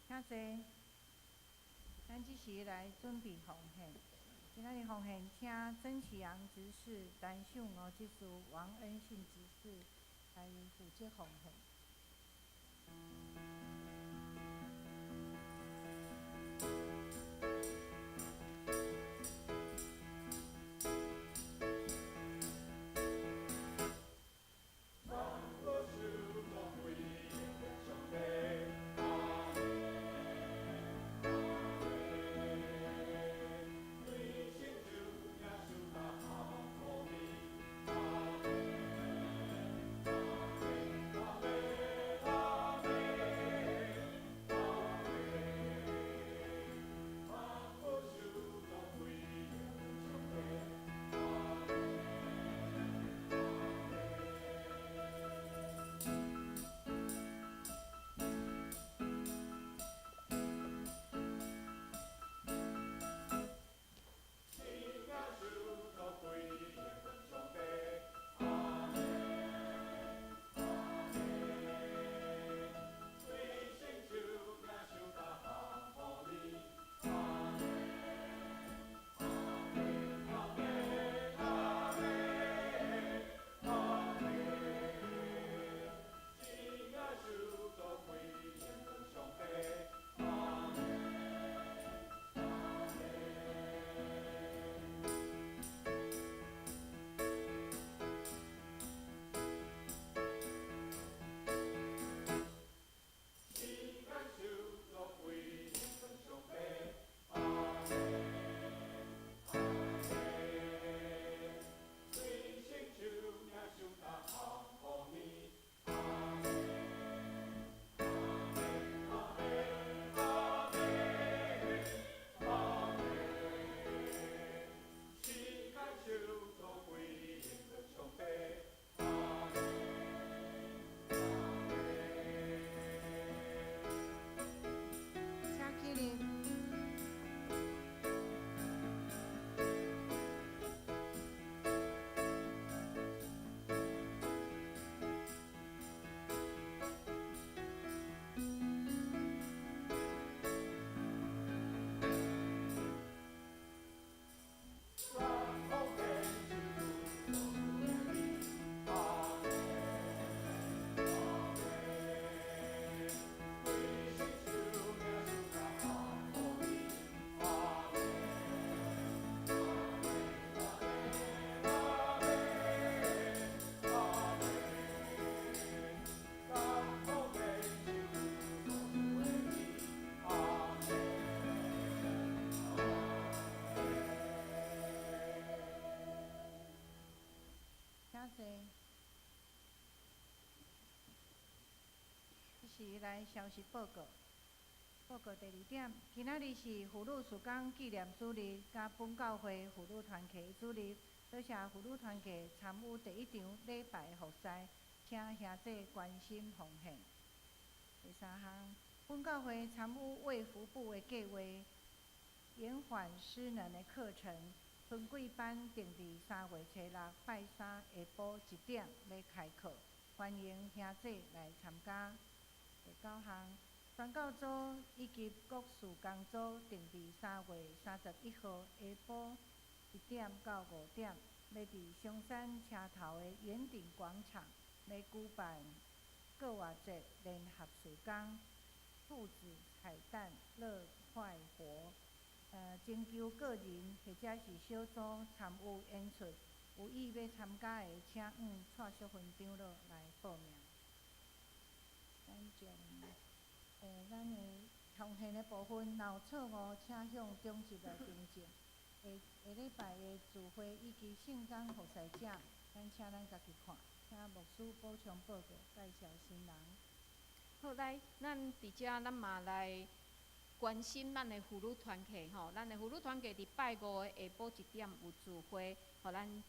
請坐。咱這時來準備奉獻。今仔日奉獻，請曾啟陽執事、陳秀娥執事、王恩信執事來負責奉獻。阿來消息報告。報告第二點，今仔日是婦女事工紀念主日，佮本教會婦女團契主日，多謝婦女團契參與第一場禮拜服侍，請兄弟關心奉獻。第三項，本教會參與衛福部的計劃，延緩失能的課程，春季班定佇3月初6拜三下晡1點欲開課，歡迎兄弟來參加。第九項，宣教組以及各事工組定佇3月31號下晡1點到5點，欲佇松山車頭的圓頂廣場，欲舉辦過活節聯合事工，兔子彩蛋樂快活。徵求個人或者是小組參與演出，有意欲參加的，請向蔡淑芬長老來報名。咱將咱的奉獻的部分，若有錯誤，請向長執來訂正。下下禮拜的聚會以及聖工服侍者，咱請咱家己看，請牧師補充報告，介紹新人。好，來，咱佇遮咱嘛來關心咱的婦女團契吼，咱的婦女團契佇拜五的下晡1點有聚會，予咱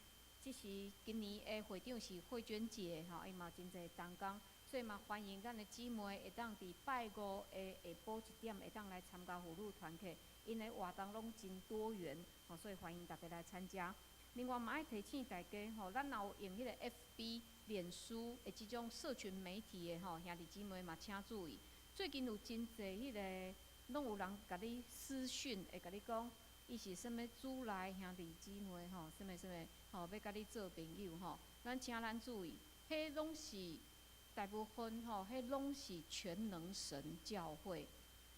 這是今年的會長是慧娟姐吼，伊嘛有真濟同工，所以嘛歡迎咱的姊妹會當佇拜五的下晡1點會當來參加婦女團契，𪜶的活動攏真多元，吼，所以歡迎大家來參加。另外嘛愛提醒大家吼，咱若有用彼個 FB、臉書的這種社群媒體的吼，兄弟姊妹嘛請注意，最近有真濟彼個。攏有人共你私訊，會共你講，伊是啥物主內兄弟姊妹吼，啥物啥物吼，欲佮你做朋友吼。咱請咱注意，彼攏是大部分吼，彼攏是全能神教會。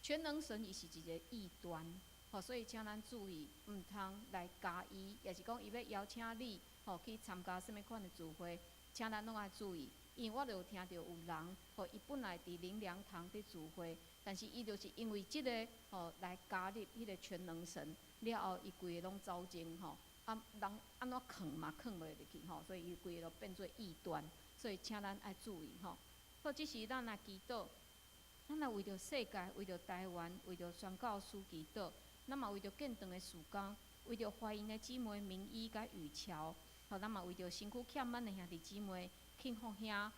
全能神伊是一個異端，吼，所以請咱注意，毋通來加伊，抑是講伊欲邀請你吼去參加啥物款的聚會，請咱攏愛注意，因為我就有聽著有人吼，伊本來佇靈糧堂佇聚會。但是伊就是因為這個吼來加入彼個全能神了後，伊規个攏走精吼，啊人按怎囥嘛囥袂入去吼，所以伊規个都變做異端，所以請咱愛注意吼。好，這時咱來祈禱，咱來為著世界、為著台灣、為著宣教師祈禱，咱嘛為著建堂的事工，為著懷孕的姊妹明醫佮雨喬，吼，咱嘛為著身軀欠滿的兄弟姊妹慶福兄、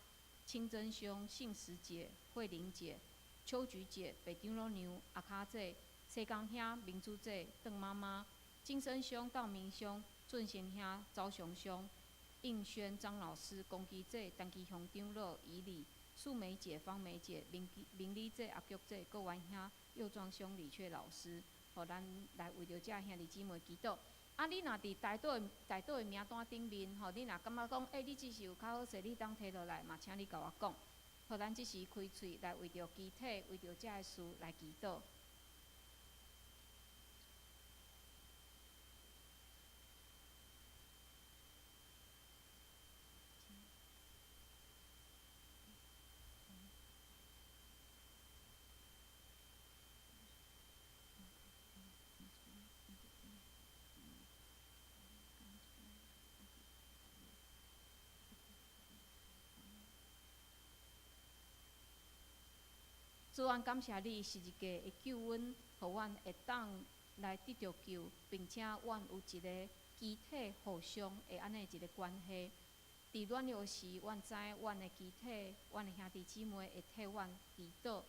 清真兄、信實姐、慧玲姐。秋菊姐、白長老娘、阿卡姐、西江兄、明珠姐、鄧媽媽、金生兄、道明兄、俊賢兄、昭雄兄、應軒張老師、龚基姐、陳基雄長老、以禮、素梅姐、方梅姐、明明麗姐、阿菊姐、郭元兄、右莊兄、李雀老師，予咱來為著遮兄弟姊妹祈禱。啊，你若佇代禱代禱的名單頂面，吼，你若感覺講，欸，你這是有較好勢，你當提落來嘛，請你共我講。予咱這時開喙來為著肢體，為著遮个事來祈禱。主，阮感謝你，十字架的救阮，予阮會當來得著救，並且阮有一个肢體互相的按呢一个關係。佇軟弱時，阮知阮的肢體，阮的兄弟姊妹會替阮祈禱。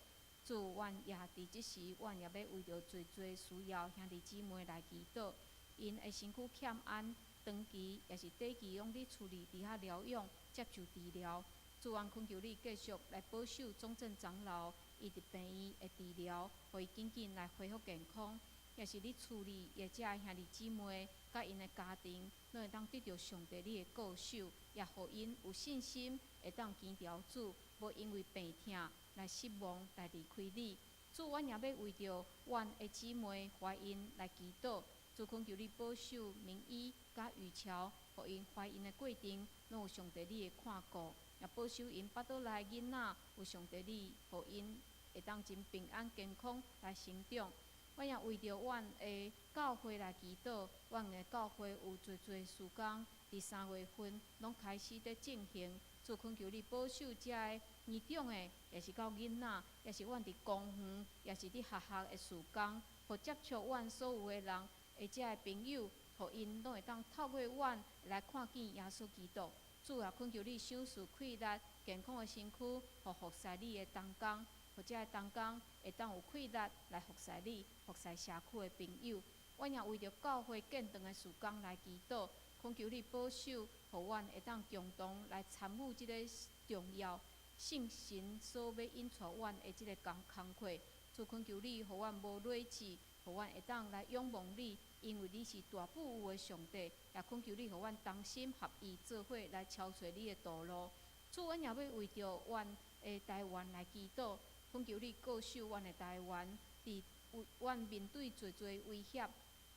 主，阮也佇這時，阮也欲為著濟濟需要兄弟姊妹來祈禱，𪜶的身軀欠安，長期抑是短期攏佇厝裡佇遐療養，接受治療。主，阮懇求你繼續來保守中正長老，伊佇病院的治療，予伊緊緊來恢復健康。抑是你賜予伊遮兄弟姊妹，佮𪜶的家庭，攏會當得著上帝你的顧守，也予𪜶有信心，會當堅牢主，無因為病痛來失望，來離開你。主，阮也欲為著阮的姊妹懷孕來祈禱，主懇求你保守明醫佮雨喬，予𪜶懷孕的過程，攏有上帝你的看顧，也保守𪜶腹肚內囡仔有上帝你，予𪜶會當真平安健康來成長。阮也為著阮的教會來祈禱，阮的教會有濟濟事工，佇3月份攏開始佇進行。主懇求你保守遮个年長的，也是到囡仔，也是阮佇公園，也是佇學校的事工，予接觸阮所有的人，的遮的朋友，予𪜶攏會當透過阮來看見耶穌基督。主啊，懇求你賞賜氣力、健康的身軀，予服侍你的同工，予遮的同工會當有氣力來服侍你、服侍社區的朋友。阮也為著教會建堂的事工來祈禱，懇求你保守，予阮會當共同來參與這個重要聖神所欲引帶阮的這個工工課。主懇求你，予阮無劣志，予阮會當來仰望你，因為你是大富有的上帝。也懇求你，予阮同心合意做伙來朝揣你的道路。主，阮也欲為著阮的台灣來祈禱，懇求你顧守阮的台灣，佇阮面對濟濟威脅，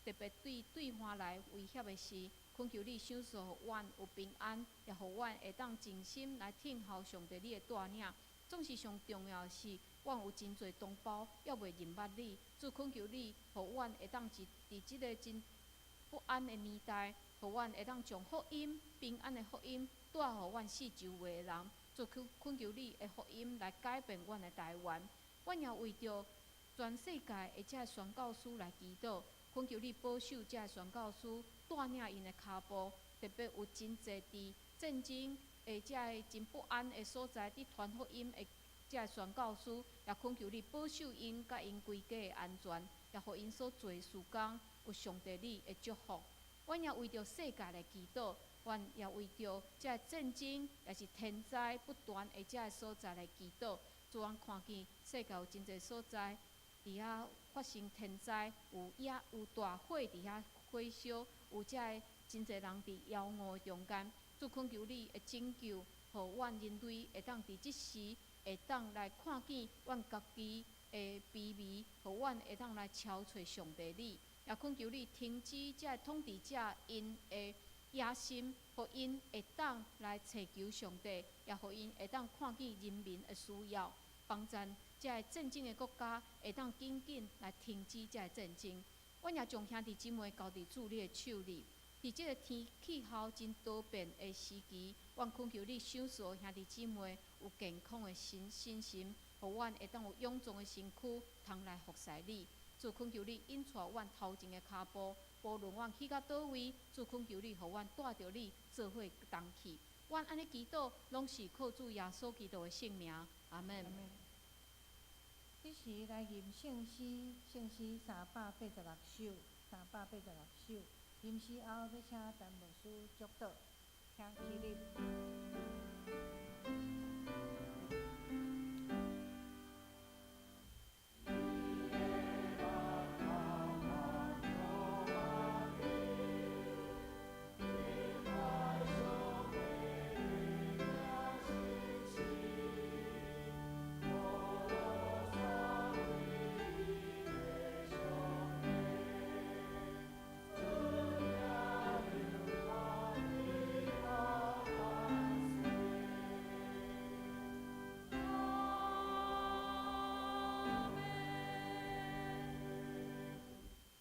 特別對對岸來威脅的時，懇求你賞賜予阮有平安，也予阮會當盡心來聽候上帝你的帶領。總是上重要的是，阮有真濟同胞猶未認捌你，主懇求你，予阮會當佇這个真不安的年代，予阮會當將福音、平安的福音帶予阮四周圍的人。主懇懇求你的福音來改變阮的台灣。阮也為著全世界的這个宣教師來祈禱，懇求你保守這个宣教師帶領𪜶的跤步，特別有真濟佇戰爭的這个真不安的所在，佇傳福音的這个宣教師，也懇求你保守𪜶佮𪜶規家的安全，也予𪜶所做的事工有上帝你的祝福。阮也為著世界來祈禱，阮也為著這个戰爭，也是天災不斷的這个所在來祈禱。主，阮看見世界有真濟所在，佇遐發生天災，有野有大火佇遐火燒，有這个真濟人佇枵餓中間。主懇求你的拯救，予阮人類會當佇這時會當來看見阮家己的卑微，予阮會當來朝揣上帝你。也懇求你停止這个統治者𪜶的野心，予𪜶會當來尋求上帝，也予𪜶會當看見人民的需要，幫贊這个戰爭的國家會當緊緊來停止這個戰爭。阮也將兄弟姊妹交佇主你的手裡，佇這个天氣候真多變的時期，阮懇求你賞賜兄弟姊妹有健康的身身心，予阮會當有勇壯的身軀，通來服侍你。主懇求你引帶阮頭前的跤步，無論阮去到佗位，主懇求你，予阮帶著你做伙同去。阮按呢祈禱，攏是靠主耶穌基督的聖名。阿門。這時來吟聖詩，聖詩386首，386首。吟詩後，欲請陳牧師祝禱，請起立。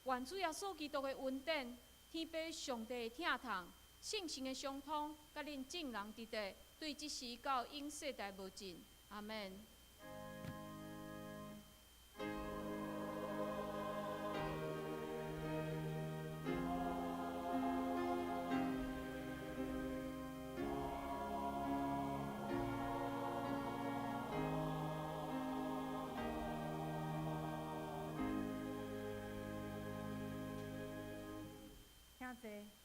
願主耶穌基督的恩典、天父上帝的疼痛、聖神的相通，佮恁眾人佇佇，對這時到永世代無盡。阿門。請坐。